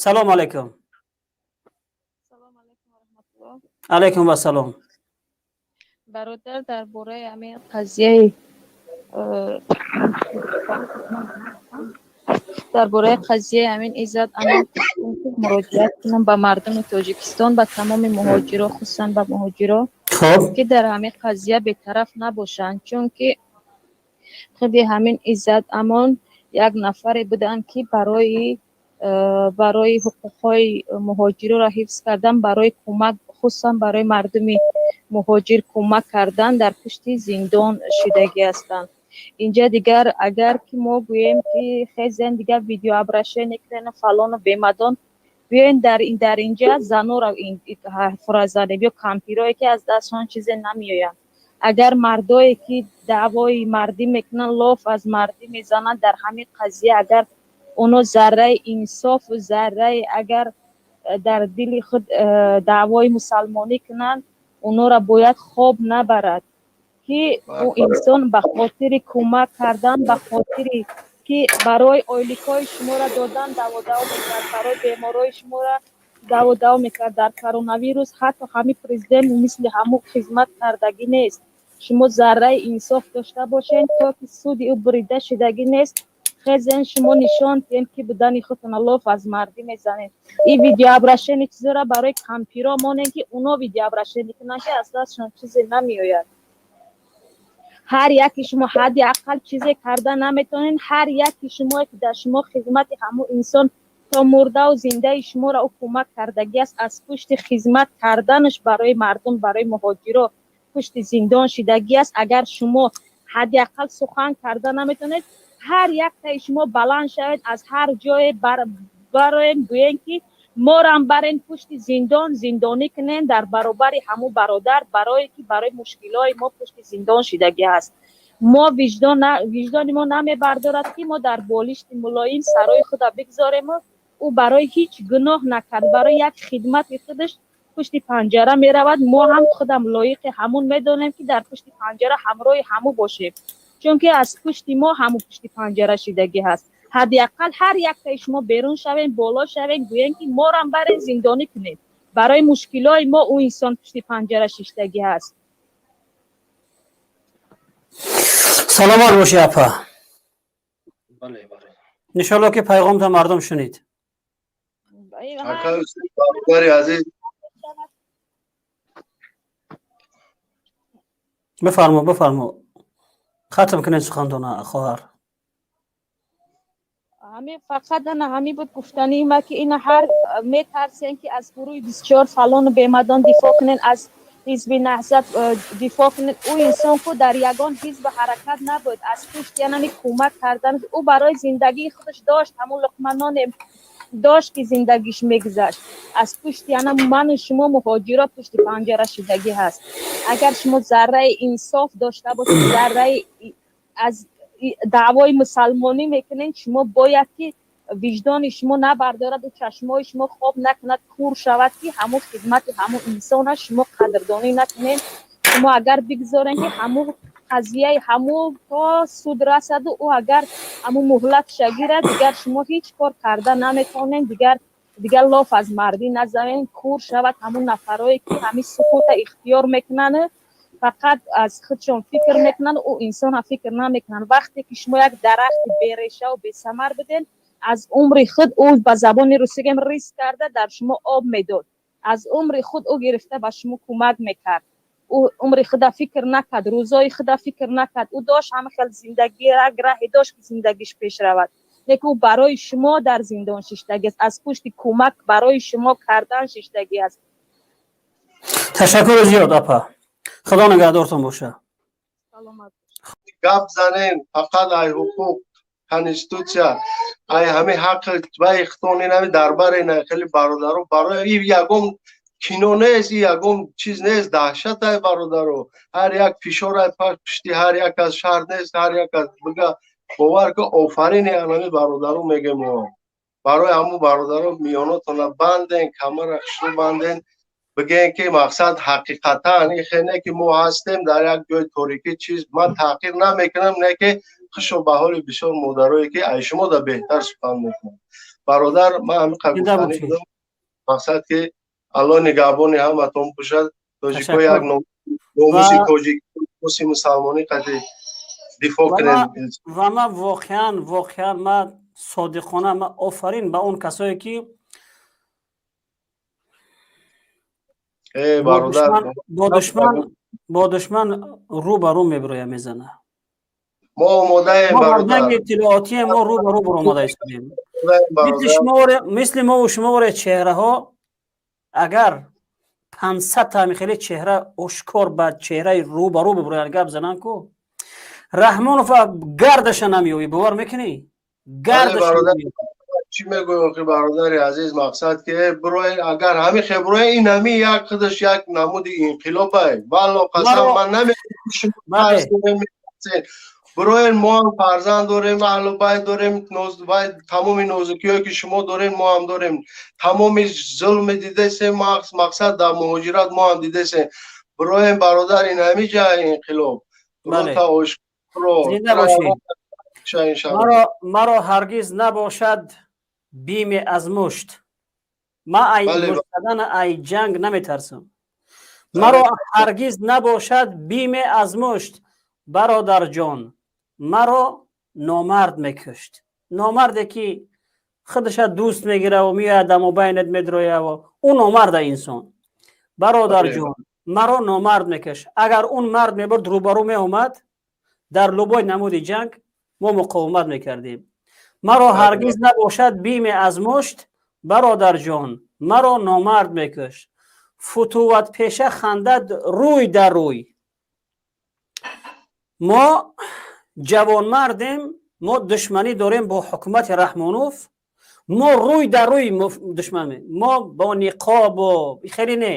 Салом алейкум. Салом алейкум ва раҳматуллоҳ. Алейкум вассалом. Бародар, дар бораи ҳамин қазияи дар бораи қазияи ҳамин Иззат Амон муроҷиат кунам ба мардуми Тоҷикистон, ба тамоми муҳоҷиро, хусусан ба муҳоҷиро, хоб ки дар ҳамин қазия бетараф набошанд, чунки худи ҳамин Иззат Амон як нафаре буданд, ки барои ҳуқуқҳои муҳоҷироро ҳифз кардан, барои кӯмак, хусусан барои мардуми муҳоҷир кӯмак кардан, дар пушти зиндон шидагӣ ҳастанд. Инҷа дигар агар ки мо гӯем, ки хезен, дигар видеообращение кунем, фалону бемадон, биёен, дар инҷа занора ҳарфра занем ё кампирое, ки аз дастшон чизе намеояд. Агар мардое, ки даъвои мардӣ мекунанд, лоф аз мардӣ мезананд, дар ҳамин қазия агар оно зарраи инсофу зарраи агар дар дили худ даъвои мусалмонӣ кунанд, онора бояд хоб набарад, ки ӯ инсон ба хотири кӯмак кардан, ба хотири ки барои ойликҳои шуморо додан даводаво мекард, барои беморҳои шуморо даводаво мекард дар коронавирус. Ҳатто ҳамин президент мисли ҳамун хизмат кардагӣ нест. Шумо зарраи инсоф дошта бошед, то ки суди ӯ бурида шудагӣ нест, хезен, шумо нишон диҳем, ки будани худтона лоф аз мардӣ мезанед. Ин видеообращение чизора барои кампиро монем, ки уно видеообращение кунанд, ки аз дастшон чизе намеояд. Ҳар яки шумо ҳадди ақал чизе карда наметавонед, ҳар яки шумо, ки дар шумо хизмати ҳамун инсон то мурдаву зиндаи шуморо ӯ кӯмак кардагӣ аст, аз пушти хизмат карданаш барои мардум, барои муҳоҷиро пушти зиндон шидагӣ аст. Агар шумо ҳадди ақал сухан карда наметавонед, ҳар яктаи шумо баланд шавед, аз ҳар ҷое бароен, гӯен, ки морам барен, пушти зиндон зиндонӣ кунен дар баробари ҳамун бародар, барое ки барои мушкилҳои мо пушти зиндон шидагӣ аст. Мо виҷдони мо намебардорад, ки мо дар болишти мулоим сарои худа бигзорему ӯ барои ҳеҷ гуноҳ накард, барои як хидмати худаш пушти панҷара меравад. Мо ҳам худам лоиқи ҳамун медонем, ки дар пушти панҷара ҳамроҳи ҳаму бошем, чунки аз пушти мо ҳамун пушти панҷара шидагӣ ҳаст. Ҳадди ақал ҳар яктаи шумо берун шавем, боло шавем, гӯем, ки морам барен, зиндонӣ кунед, барои мушкилои мо ӯ инсон пушти панҷара шиштагӣ ҳаст. Саломат бошӣ, апа. Бале, бале. Иншоалло, ки пайғомта мардум шунид. Акаи бародари азиз. Бифармо, бифармо, хатм кунед сухантона, хоҳар. Ҳамин фақат ана ҳамин буд гуфтании ма, ки ина ҳар метарсем, ки аз гурӯҳи 24 фалону бемадон дифоъ кунен, аз ҳизби Наҳзат дифоъ кунед. Ӯ инсон ку дар ягон ҳизб ҳаракат набуд. Аз пушти янами кӯмак кардан ӯ барои зиндагии худаш дошт, ҳамун луқманоне дошт, ки зиндагиш мегузашт. Аз пушти ана ману шумо муҳоҷиро пушти панҷара шидагӣ ҳаст. Агар шумо зарраи инсоф дошта бошед, зарраи аз даъвои мусалмонӣ мекунед, шумо бояд ки виҷдони шумо набардораду чашмои шумо хоб накунад, кур шавад, ки ҳамун хидмати ҳамун инсона шумо қадрдонӣ накунед. Шумо агар бигзорен, ки ҳамун қазияи ҳамун то суд расаду ӯ агар ҳамун муҳлатша гирад, дигар шумо ҳеҷ кор карда наметавонед. Дигар лоф аз мардӣ назанед, кур шавад ҳамун нафарое, ки ҳамин сукута ихтиёр мекунанд, фақат аз худшон фикр мекунанд, ӯ инсона фикр намекунанд. Вақте ки шумо як дарахти берешаву бесамар буден, аз умри худ ӯ, ба забони русӣ гем, риск карда дар шумо об медод, аз умри худ ӯ гирифта ба шумо кӯмак мекард. Ӯ умри худа фикр накард, рӯзои худа фикр накард. Ӯ дошт ҳама хел зиндагӣ, як раҳе дошт, ки зиндагиш пеш равад, лекин ӯ барои шумо дар зиндон шиштагӣ аст, аз пушти кӯмак барои шумо кардан шиштагӣ аст. Ташаккури зиёд, апа, Худо нигаҳдортон боша. Саломат. Гап занен фақат ай ҳуқуқ, конститутсия, ай ҳами ҳақ ва ихтон инами дар бари на хеле бародаро. Барои и ягон кино нест, и ягон чиз нест, даҳшат ай, бародаро. Ҳар як фишор ай пушти ҳар як аз шаҳр нест, ҳар як аз бига. Бовар ки, офарини анами бародаро мегем. Мо барои ҳамун бародаро миёнотона банден, камара хушрӯ банден, бигӯем, ки мақсад ҳақиқатан ин хел не, ки мо ҳастем дар як ҷои торикӣ. Чиз ман таҳқиқ намекунам, не ки хушо ба ҳоли бисёр модарое, ки ай шумо да беҳтар сухан мекунам. Бародар, ман ҳамин Зинда гуфтанӣ бошед. будам. Мақсад ки Аллоҳ нигаҳбони ҳаматон бошад. Тоҷико Ташаккур. як номуси Ва- тоҷик, номуси мусалмонӣ қади дифоъ Ва кунем. Ва ман воқеан ман содиқона ман офарин ба он касое ки Э, бо бародар, душман бо душман рӯ ба рӯ мебироя мезана. Мо омодаем, Мо дар бародар. ҷанги иттилоотие мо рӯ ба рӯ баромада истодем. Омодаем, Мисли бародар. шумо, мисли мову шуморе чеҳраҳо, агар 500 та хеле чеҳра ошкор ба чеҳраи рӯ ба рӯ бибироянд, гап зананд ку, Раҳмонов гардаша намеёбӣ, бовар мекунӣ? Гардаша Бародар. намеёбӣ. Чӣ мегӯй охи, бародари азиз? Мақсад ки бироен, агар ҳамин хел бироен, ин ҳамин як худаш як намуди инқилобай. Валло қасам, Маро- ман намегӯям шумо Бале. тарс дорем, метарсед. Бироен, мо ҳам фарзанд дорем, аҳлу байт дорем, вай тамоми нозукиҳое ки шумо дорем, мо ҳам дорем. Тамоми зулми дидесем, мақсад дар муҳоҷират мо ҳам дидесем. Бироен, бародар, ин ҳамин ҷа инқилоб. Бале. Рота ошкоро. Зинда бошед. Иншалло. Маро ҳаргиз набошад биме аз мушт. Ма ай Бале. мушт задан, ай ҷанг наметарсам. Маро ҳаргиз набошад биме аз мушт, бародарҷон, маро номард мекушт. Номарде ки худша дӯст мегираву меояд дар мобайнат медрояву, ӯ номарда инсон. Бародарҷон, маро номард мекушт. Агар он мард мебурд, рӯбарӯ меомад, дар любой намуди ҷанг мо муқовимат мекардем. Маро ҳаргиз набошад биме аз мушт, бародарҷон, маро номард мекушт. Футуват пеша хандад рӯй дар рӯй. Мо ҷавонмардем, мо душманӣ дорем бо ҳукумати Раҳмонов. Мо рӯй дар рӯй душман, мо бо ниқобу хеле не.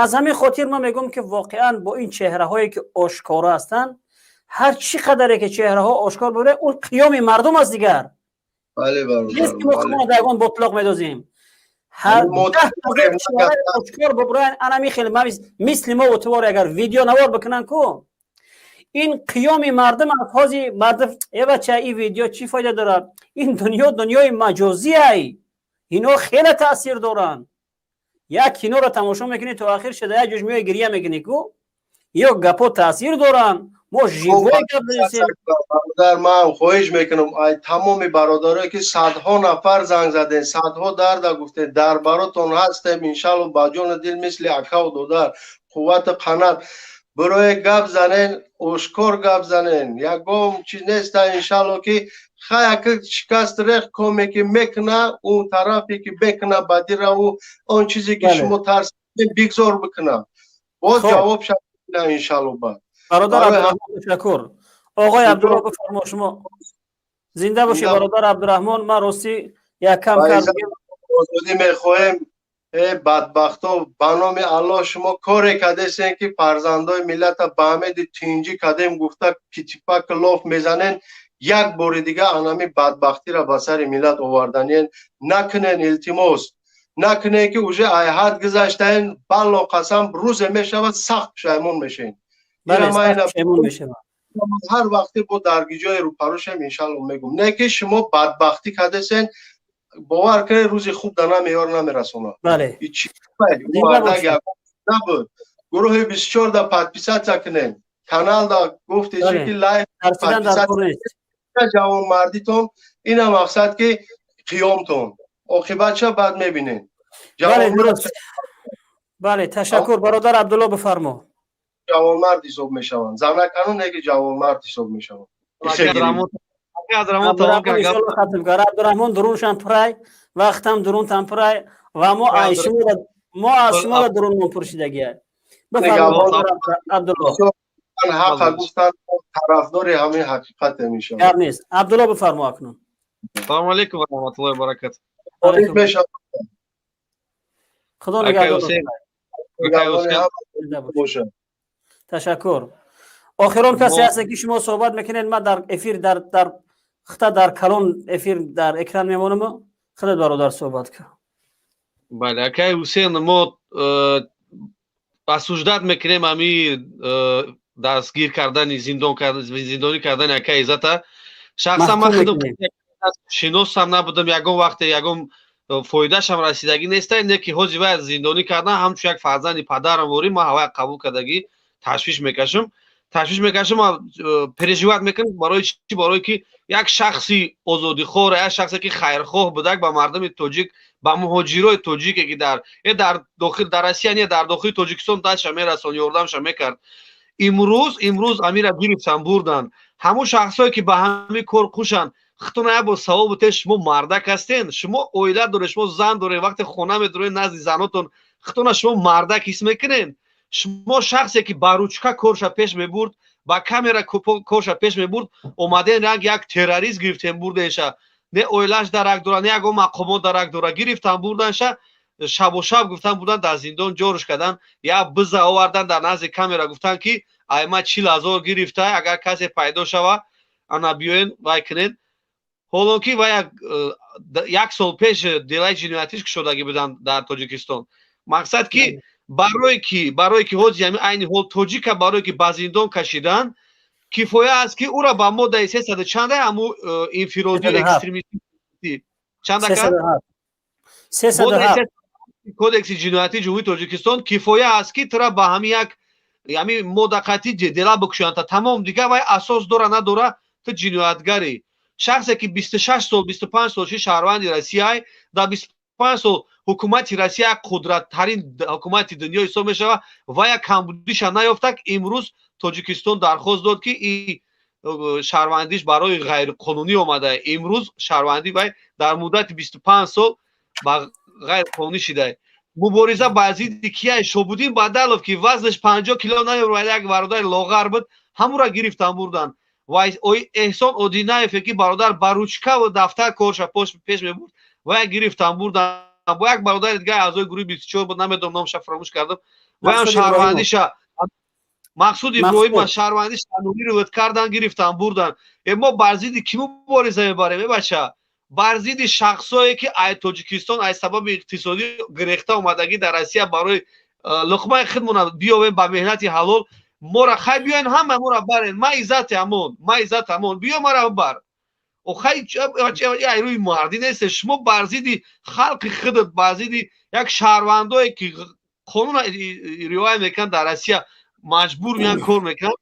Аз ҳамин хотир ман мегӯям ки воқеан бо ин чеҳраҳое ки ошкоро ҳастанд, ҳар чӣ қадаре ки чеҳраҳо ошкор боре, он қиёми мардум аст дигар. Бале, бародар. Нест ки мо худмон дар ягон ботлоқ медозем. Ҳар Мо 10 000 чеҳраи ошкор буброянд, анами хел мисли мо туворе агар видео навор бикунанд ку, ин қиёми мардум аст. Ҳози мардум: «Э бача, ин видео чӣ фоида дорад?» Ин дунё дунёи маҷозӣ ай, ино хеле таъсир доранд. Як киноро тамошо мекунӣ, то ахир шуда як ҷош меои, гирия мекунӣ ку, ё гапо таъсир доранд. Мо живой гап занем. Бародар, ман хоҳиш мекунам ай тамоми бародарое ки садҳо нафар занг заден, садҳо дарда гуфтен, дар баротон ҳастем, иншалло, ба ҷону дил, мисли акаву додар, қуввату қанат. Бироe гап занен, ошкор гап занен, ягон чиз неста, иншалло, ки хаяк шикаст рех коме ки мекуна, ӯ тарафе ки бекуна бадира, ӯ он чизе ки шумо тарс бигзор бикуна, боз ҷавоб шава, иншалло, бад. Бародар Барои Абдураҳмон, ташаккур. Оғои Абдулло, бифармо шумо. Зинда бошӣ. Зинда. Бародар Абдураҳмон, ман ростӣ якам Ба кард. Озодӣ мехоҳем. Э бадбахто, ба номи Аллоҳ, шумо коре кардесен ки фарзандои миллата ба ҳамеди тинҷӣ кардем гуфта, китипак лоф мезанен. Як бори дига анами бадбахтиро ба сари миллат оварданиен. Накунен, илтимос, накунен, ки уже ай ҳад гузаштаен. Балло қасам, рӯзе мешавад, сахт пушаймон мешавем. Бале. Ира ман Сахт пушаймон мешавам. Ҳар вақте бо даргиҷои рӯпарӯшем, иншалло, мегум, не ки шумо бадбахтӣ кардесен, бовар кунед, рӯзи хуб да намеёр, намерасонад. Бале. Ичи Зинда бошед. набуд. Гурӯҳи 24 да подписаться кунем, канал да гуфте Бале. ки лайк. Тарсидан дар кор нест. Ҷавонмардитон ина, мақсад ки қиёмтон оқибатша баъд мебинем. Бале, дуруст, бале, ташаккур. Бародар Абдулло, бифармо. Ҷавонмард ҳисоб мешаванд занакану неки ҷавонмард ҳисоб мешаванд. Абдураҳмон тамом Абдураҳмон кард. Иншолло хатм кард. Абдураҳмон дуруншам пурай, вақтам дурунтам пурай ва мо ай шуморо, мо аз шуморо дурунмон пуршидагия. Бифармо, бародар Абдулло. Ман ҳақа гуфтан, тарафдори ҳамин ҳақиқатем, иншалло. Гап нест, Абдулло, бифармо акнун. Салому алейкум ва раҳматуллоҳи ва баракатуh. Алайкум. Мешавад. Худо Акай нигаҳдор. Ҳусейн. Акай Ҳусейн. Зинда бошед. Бошад. Ташаккур. Охирон касе Мо- ҳаст ки шумо суҳбат мекунед, ман дар эфир дар хита, дар калон эфир, дар экран мемонам. Худат, бародар, суҳбат кун. Бале, акай Ҳусейн, мо осуждать мекунем ами дастгир кардани, зиндон зиндонӣ кардани акай Иззата. Шахсан ман Маҳкум худам мекунем. Шиносам набудам, ягон вақте ягон фоидашам расидагӣ неста, не ки ҳози вай зиндонӣ кардан, ҳамчун як фарзанди падарам ворӣ ман ҳавай қабул кардагӣ, ташвиш мекашам, ташвиш мекашам, переживать мекунам. Барои чӣ? Барое ки як шахси озодихоҳ, як шахсе ки хайрхоҳ будак ба мардуми тоҷик, ба муҳоҷирои тоҷике, ки дар дохил, дар Россия не, дар дохили Тоҷикистон дастша мерасон, ёрдамша мекард, имрӯз амира гирифтан, бурдан. Ҳамун шахсое ки ба ҳамин кор хушанд, худтона як бор савол бутед: шумо мардак ҳастен? Шумо оила доред, шумо зан доред. Вақте хона медоред, назди занотон худтона шумо мардак ҳис мекунед? Шумо шахсе ки ба ручка корша пеш мебурд, ба камера корша пеш мебурд, омаден ранг як террорист гирифтем, бурденша. Не оилаш дарак дора, не ягон мақомот дарак дора. Гирифтан, бурданша, шабу шаб гуфтан, бурдан, дар зиндон ҷоруш кардан. Як биза овардан, дар назди камера гуфтан, ки ай ма 40 000 гирифта, агар касе пайдо шава, ана биёен, вай кунед. Ҳоло ки вай як сол пеш делаи ҷиноятиш кушодагӣ буданд дар Тоҷикистон. Мақсад ки барое ки ҳози ҳами айни ҳол тоҷика барое ки ба зиндон кашидан кифоя аст, ки ӯра ба моддаи сесаду чанда, ҳаму инфиродию экстремистӣ, чанда Кодекси ҷиноятии Ҷумҳурии Тоҷикистон, кифоя аст, ки тура ба ҳами як ҳами модда қатӣ дела бикушоянд, тамом. Дигар вай асос дора, надора, ту ҷиноятгарӣ. Шахсе ки 26 сол, 25 сол ши шаҳрванди Россияй, дар 25 сол ҳукумати Россия қудраттарин ҳукумати дунё ҳисоб мешавад ва як камбудиша наёфтак. Имрӯз Тоҷикистон дархост дод, ки и шаҳрвандиш барои ғайриқонунӣ омада. Имрӯз шаҳрвандӣ вай дар муддати 25 сол ба ғайриқонунӣ шида. Мубориза бар зидди кияй? Шобуддин Бадалов, ки вазнаш 50 кило наёвард, як бародари лоғар буд, ҳамура гирифтан, бурдан. Ва Эҳсон Одинаеве, ки бародар ба ручкаву дафтар корша пеш мебурд, ва гирифтан, бурдан. Бо як бародари дигар, аъзои гурӯҳи 24 буд, намедонам, номша фаромӯш кардам, ваям шаҳрвандиша, Мақсуд Иброҳим, шаҳрвандиш аннулировать кардан, гирифтан, бурдан. Э, мо бар зидди кӣ мубориза мебарем, э бача? Бар зидди шахсое, ки ай Тоҷикистон ай сабаби иқтисодӣ гирехта омадагӣ дар Россия, барои луқмаи худмона биёвем ба меҳнати ҳалол. Мора хай биёен, ҳама мора барен, ма иззати ҳамон, ма иззат ҳамон, биё, мара бар. Охай, рӯи мардӣ нест. Шумо бар зидди халқи худат, бар зидди як шаҳрвандое, ки қонун риоя мекунанд дар Россия, маҷбур меян, кор мекунанд,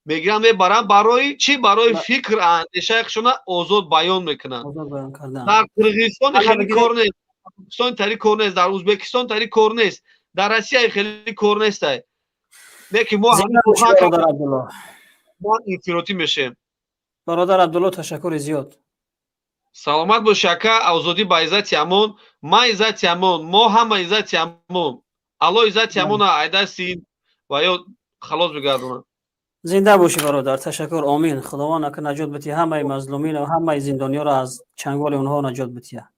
мегиранд, мебаранд. Барои чӣ? Барои фикр, андешаи худшона озод баён мекунанд. Дар Қирғизистон хеле кор нест, тари кор нест, дар Ӯзбекистон тари кор нест, дар Россия хеле кор нестай, не ки мо инфиротӣ мешем. Бародар Абдулло, ташаккури зиёд. Саломат боши, ака. Озодӣ ба иззати ҳамон, ма иззати ҳамон, мо ҳама иззати ҳамон. Алло иззати ҳамона айдасти ва ё халос бигардонад. Зинда бошӣ, бародар, ташаккур. Омин. Худованд ака наҷот бития ҳамаи мазлумин ва ҳамаи зиндониёро аз чанголи онҳо наҷот бития.